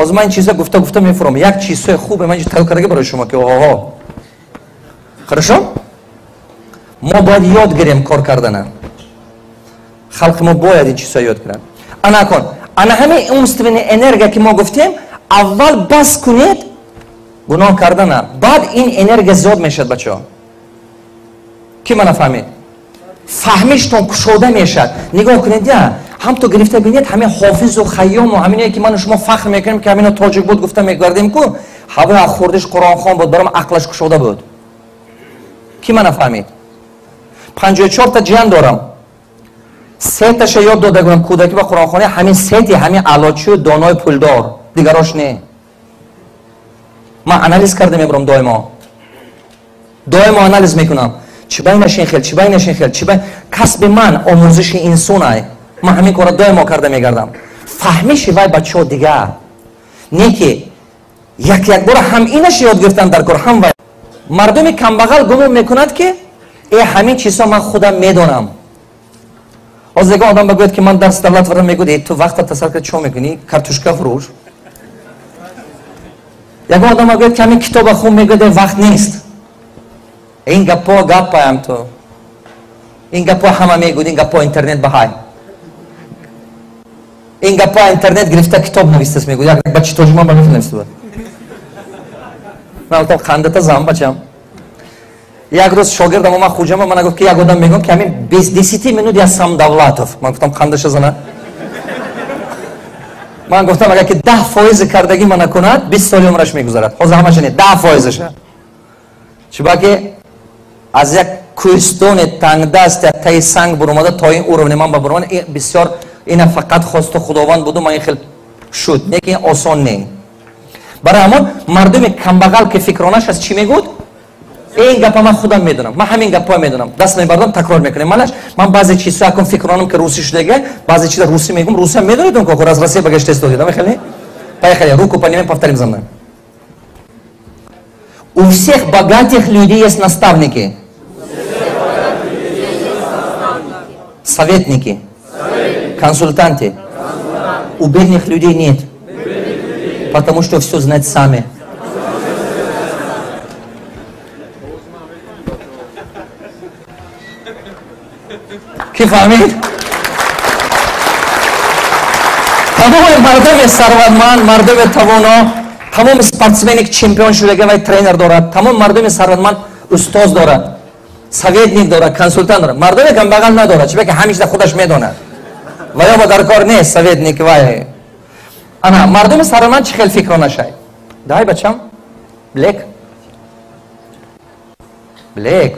Ҳозир ман ин чиза гуфта гуфта мефурам. Як чизҳои хубе ман инҷо тайёр кардаги барои шумо, ки оҳо. Хорошо? Мо бояд ёд гирем кор кардана. Халқи мо бояд ин чизҳо ёд гирад. Ана кун. Ана ҳамин умственная энергия, ки мо гуфтем, аввал бас кунед гуноҳ кардана, баъд ин энергия зиёд мешавад, бачаҳо. Ки мана фаҳмид? Фаҳмиштон кушода мешавад. Нигоҳ кунед, я ҳам то гирифта бинед, ҳамин Ҳофизу Хайёму ҳаминое, ки ману шумо фахр мекунем, ки ҳамино тоҷик буд гуфта мегардем, ку ҳавои аз хурдиш Қуръонхон буд, баром ақлаш кушода буд. Ки мана фаҳмид? 54та ҷиян дорам, сеташа ёд дода гӯям кӯдакӣ ба қуръонхона, ҳамин сети ҳамин аълочию донои пулдор, дигарош не. Ман анализ карда мебурам, доимо доимо анализ мекунам, чӣ байнаш ин хел, чӣ байнаш ин хел, чӣ бай. Касби ман омӯзиши инсонай, ман ҳамин корро доимо карда мегардам. Фаҳмиши вай бачаҳо дигар не, ки як якбора ҳам инаш ёд гирифтан дар кор, ҳам вай. Мардуми камбағал гумон мекунад, ки э ҳамин чизҳо ман худам медонам. Ҳозир ягон одам багӯяд, ки ман дарси давлат варам, мегӯяд: э, ту вақта тасаввур кард, чо мекунӣ? Картошка фурӯш. Ягон одам багӯяд, ки ҳамин китоба хун, мегӯяд: э, вақт нест. Ин гапҳо гапаям, ту ин гапҳо ҳама мегӯяд, ин гапҳо интернет баҳай, ин гапҳо интернет гирифта китоб навистаст, мегӯяд. Як бачи тоҷик ман ба меф нависта буд. Ман гуфтам: хандата зан, бачам. Як рӯз шогирдам омад хуҷама, мана гуфт, ки як одам мегӯям, ки ҳамин без 10 минут я сам Давлатов. Ман гуфтам: хандаша зана. Ман гуфтам, агар ки 10 фоизи кардагӣ мана кунад, 20 соли умраш мегузарад. Ҳозир ҳамаша не, 10 фоизаша. Чунки аз як кӯҳистони тангдаст, як таи санг буромада то ин уровни ман ба буромада, бисёр ина фақат хосту Худованд буду, ман ин хел шуд, не ки ин осон не. Барои ҳамон мардуми камбағал, ки фикронаш аст, чӣ мегӯд? Ин гапа ман худам медонам, ман ҳамин гапҳо медонам. Даст мебардам, такрор мекунем. Малаш ман баъзе чизҳо акун фикронам, ки русӣ шудага, баъзе чиза русӣ мегӯм. Русиам медонедон, ко аз Россия багашта истодед, ами поехали, руку поднимем, повторим за мной. У всех богатых людей есть наставники, советники, консультанты. У бедных людей нет, потому что все знают сами. Ки фаҳмид? Тамоми мардуми сарватманд, мардуми тавоно, тамоми спортсмене, ки чемпион шудага, вай тренер дорад. Тамоми мардуми сарватманд устоз дорад, советник дорад, консультант дорад. Мардуми камбағал надорад, чунки ҳамеша худаш медонад ва ё ба дар кор нест советник вай. Ана мардуми сарватманд чӣ хел фикронашай? Давай, бачам, блек, блек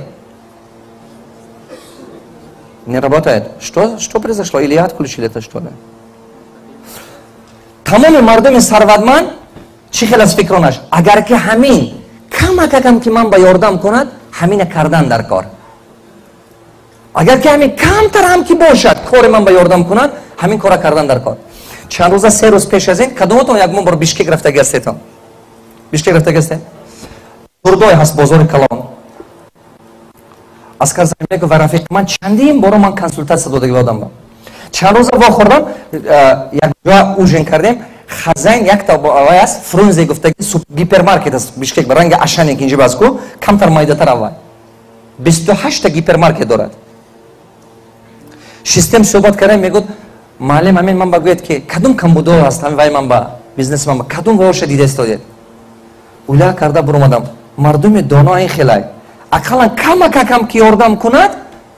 не работает. Что произошло? Или я отключили это, что ли? Тамоми мардуми сарватманд чӣ хел аз фикронаш? Агар ки ҳамин камакакам ки ман ба ёрдам кунад, ҳамина кардан дар кор. Агар ки ҳамин камтар ҳам ки бошад, кори ман ба ёрдам кунад, ҳамин кора кардан дар кор. Чанд рӯза, 3 рӯз пеш аз ин, кадоматон як бор Бишкек рафтаги ҳастетон? Бишкек рафтаги ҳастед? Турдой ҳаст, бозори калон. Аскар Заминбеков ва рафиқи ман, чандин боро ман консултатсия додаги одам. Чанд рӯза вохӯрдам, як ҷоя ужин кардем. Хазайн якта вай аст, Фрунзе гуфтаги гипермаркет аст Бишкек, ба ранги Ашане, ки инҷа бас ку, камтар майдатар. Аввал 28та гипермаркет дорад. Шистем, суҳбат кардем, мегӯд: маълим, ҳамин ман ба гӯяд, ки кадом камбудо ҳаст ҳамин вай ман ба бизнеси ман ба кадом воша дида истодед? Ула карда буромадам. Мардуми доно ин хелай, ақаллан камакакам ки ёрдам кунад,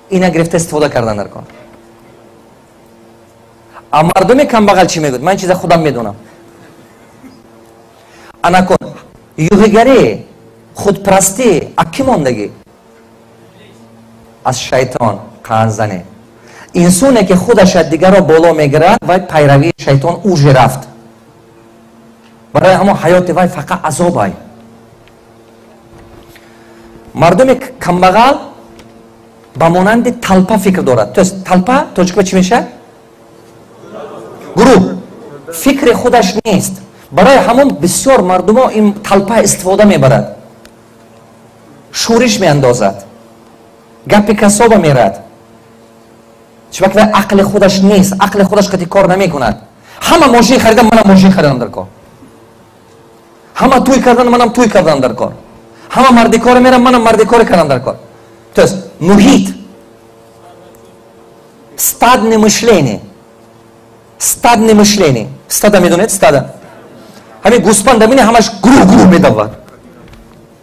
ина гирифта истифода кардан дар кор. А мардуми камбағал чӣ мегӯяд? Ман ин чиза худам медонам. Анакун юғигарӣ, худпарастӣ а кӣ мондагӣ? Аз шайтон. Қанзане инсоне, ки худаш аз дигарро боло мегирад, вай пайравии шайтон уже рафт. Барои ҳамон ҳаёти вай фақат азобай. Мардуми камбағал ба монанди толпа фикр дорад, то есть толпа тоҷикба чӣ мешавад? Гурӯҳ. Фикри худаш нест. Барои ҳамон бисёр мардумо ин толпа истифода мебарад, шӯриш меандозад, гапи касоба мерад, чунки вай ақли худаш нест, ақли худаш қати кор намекунад. Ҳама мошин харидам, манам мошин харидам дар кор. Ҳама тӯй кардан, манам тӯй кардан дар кор. Ҳама мардикоре мерам, манам мардикоре кардам дар кор. То есть муҳит, стадное мышление, стадное мышление. Стада медонед, стада. Ҳамин гӯспанда мини ҳамаш гурӯҳ гурӯҳ медавад.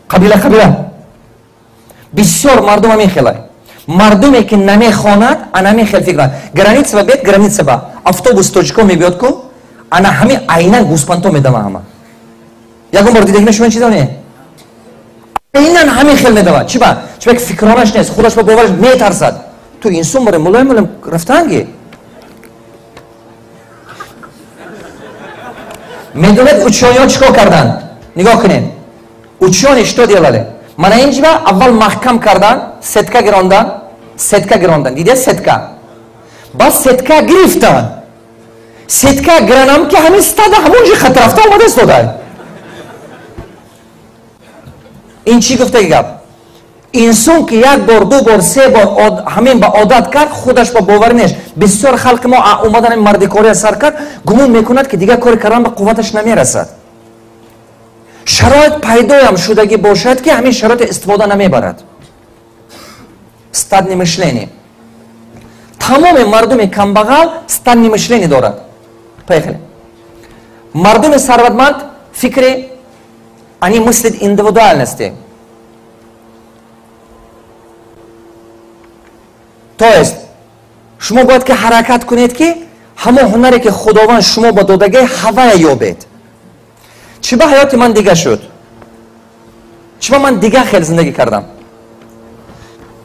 Қабила қабила. Бисёр мардум ҳамин хелай. Мардуме ки намехонад, ана ҳамин хел фикр мекунад. Граница ба бед, граница ба автобус тоҷико мебиёд ку, ана ҳамин айнан гӯспандҳо медава ҳама. Ягон бор дидагӣ шумо ин чизо не? Айнан ҳамин хел медава. Чӣ ба? Чӣ ба ки фикронаш нест, худаш ба бовараш метарсад. Ту инсон боре мулоим мулоим рафтанги. Медонед учёниҳо чӣ кор карданд? Нигоҳ кунед. Учёни что делали? Мана инҷа аввал маҳкам кардан, сетка гирондан, сетка гирондан. Дидед сетка? Баъд сетка гирифтан. Сетка гиранам ки ҳамин стада ҳамон ҷи хат рафта омада истода. Ин чӣ гуфтаги гап? Инсон ки як бор, ду бор, се бор ҳамин ба одат кард, худаш ба боварӣ нест. Бисёр халқи мо омадан ин мардикория сар кард, гумон мекунад ки дигар кори кардан ба қувваташ намерасад. Шароит пайдоям шудагӣ бошад ки ҳамин шароит истифода намебарад. Стадное мышление. Тамоми мардуми камбағал стадное мышление дорад. Поехали. Мардуми сарватманд фикри, они мыслят индивидуальности. То есть, шумо бояд ки ҳаракат кунед ки ҳамон ҳунаре ки Худованд шумо ба додагӣ ҳавая ёбед. Чӣ ба ҳаёти ман дига шуд? Чӣ ба ман дига хел зиндагӣ кардам?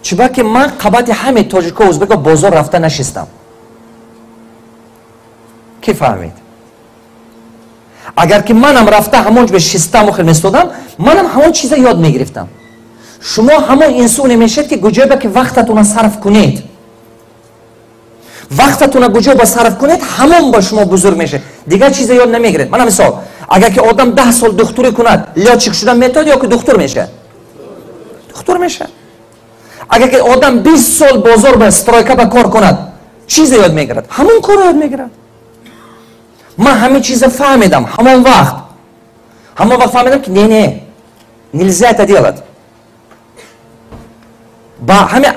Чӣ ба ки ман қабати ҳаме тоҷико узбеко бозор рафта нашистам? Ки фаҳмид? Агар ки манам рафта ҳамон ҷо шистаму хел местодам, манам ҳамон чиза ёд мегирифтам. Шумо ҳамон инсоне мешед ки куҷое ки вақтатона сарф кунед. Вақтатона куҷо ба сарф кунед, ҳамон ба шумо бузург мешед. Дигар чиза ёд намегиред. Мана мисол, агар ки одам 10 сол духтурӣ кунад, лётчик шудан метавонад ё ки духтур мешавад? Духтур мешавад. Агар ки одам 20 сол бозор ба стройка ба кор кунад, чиза ёд мегирад? Ҳамон корро ёд мегирад. Ман ҳамин чиза фаҳмидам ҳамон вақт. Ҳамон вақт фаҳмидам ки не, не, нельзя это делать. Ба ҳамин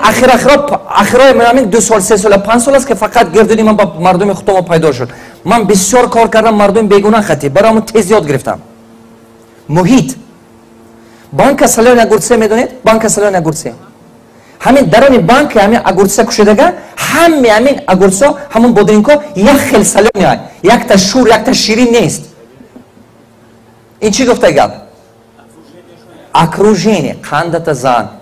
ахирои ҳамин 2 сол, 3 сол, 5 сол аст ки фақат гирдуни ман ба мардуми худомо пайдо шуд. Ман бисёр кор кардам мардуми бегунаҳ хати, барои ҳамон тез ёд гирифтам. Муҳит. Банка солёни огурцы медонед? Банка солёни огурцы. Ҳамин дарони банка ҳамин огурца кушодага, ҳаме ҳамин огурцо, ҳамон бодринко як хел солёни ай. Якта шур, якта ширин нест. Ин чӣ гуфта гап? Окружение, қандата зан.